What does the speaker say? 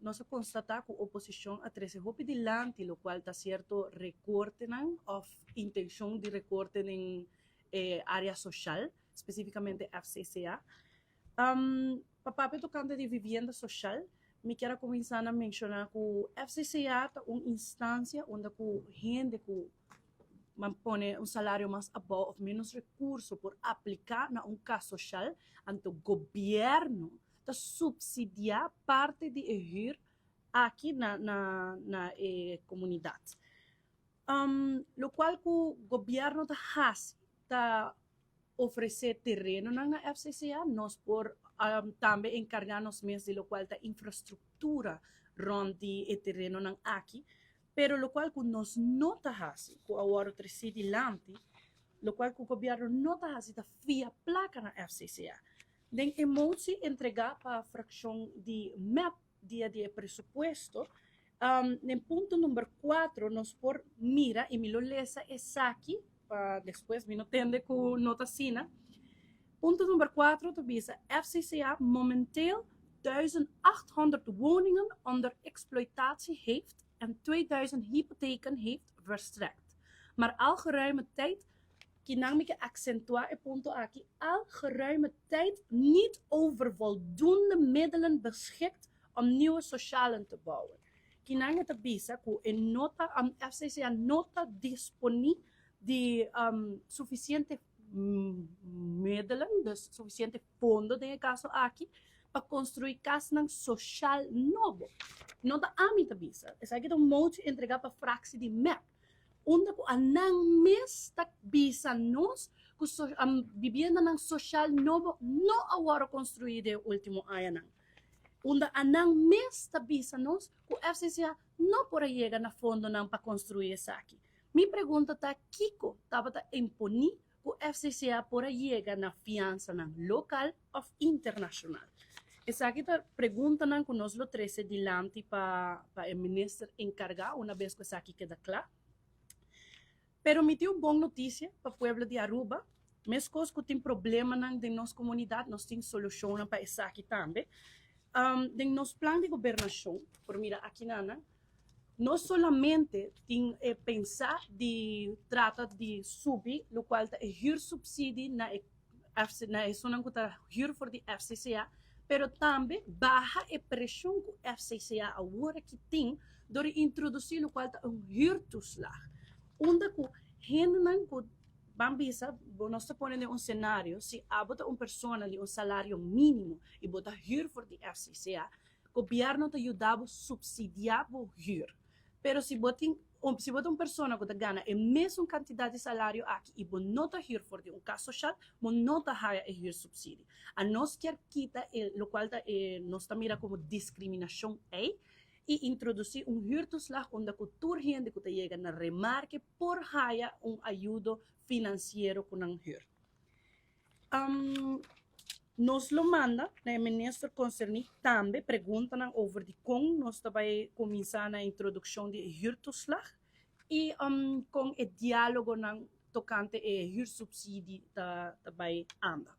Nos a constata cu oposicion a trece hopi dilanti locual ta cierto recortenan of intencion di recorte den e area social, specificamente FCCA. Pa papia tocante di vivienda social, mi kier a cuminsa na menciona cu FCCA ta un instancia unda cu hende cu ban pone un salario mas abou of menos recurso por aplica na un cas social, anto gobierno ta subsidia parti di e huur aki na na na e comunidad. Locual cu gobierno ta haci ta ofrece terenonan na FCCA, nos por tambe encarga nos mes di locual ta infrastructura rond di e terenonan aki, pero locual cu nos no ta haci, cu a wordo treci dilanti, locual cu gobierno no ta haci ta fia placa na FCCA. Den e motie entrega pa fraccion di mep dia di e presupuesto, den punto number 4 nos por mira, y mi lo lesa esaki pa despues mi no tende cu no ta asina. Punto number 4 ta bisa: "FCCA momenteel 1800 woningen onder exploitatie heeft en 2000 hypotheken heeft verstrekt. Maar al geruime tijd", kinan mi ke accentua e punto aki, "al geruime tijd niet over voldoende middelen beschikt om nieuwe socialen te bouwen." Kinan e ta bisa cu e no ta, FCCA no ta disponi di suficiente middelen, dus suficiente fondo den e caso aki, pa construi casnan social nobo. No ta ami ta bisa. Esaki ta un motie entrega pa fractie di MEP, unda cu nan mes ta bisa nos cu viviendanan social nobo no a wordo construi den ultimo añanan. Unda nan mes ta bisa nos cu FCCA no por a yega na fondonan pa construi esaki. Mi pregunta ta kico tabata imponi cu FCCA por a yega na fiansanan local of internacional. Esaki ta preguntanan cu nos lo trece dilanti pa e minister encarga una bes cu esaki keda cla. Pero mi tin un bon noticia pa pueblo di Aruba. Mescos cu tin problemanan den nos comunidad, nos tin solucionnan pa esaki tambe. Den nos plan di gobernacion, por mira aki nana, no solamente tin pensa di trata di subi, locual ta e huursubsidie na e FC, na e zonan cu ta huur for di FCCA, pero tambe baha e presion cu FCCA awor aki tin door di introduci locual ta un huurtoeslag. Unda cu hendenan cu ban bisa, bo nos ta pone den un scenario, si abo ta un persona di un salario minimo y bo ta huur for di FCCA, gobierno ta yuda bo subsidia bo huur. Pero si bo ta un persona cu ta gana e mesun cantidad di salario aki y bo no ta huur for di un cas social, bo no ta haya e huursubsidie. Anos kier kita e, locual ta e, nos ta mira como discriminacion ey, y introduci un huurtoeslag unda cu tur hende cu ta yega na remarke por haya un ayudo financiero cu nan huur. Nos lo manda na e minister concerni tambe preguntanan over di con nos ta bay cuminsa na introduccion di huurtoeslag y con e dialogonan tocante e huursubsidie ta bay anda.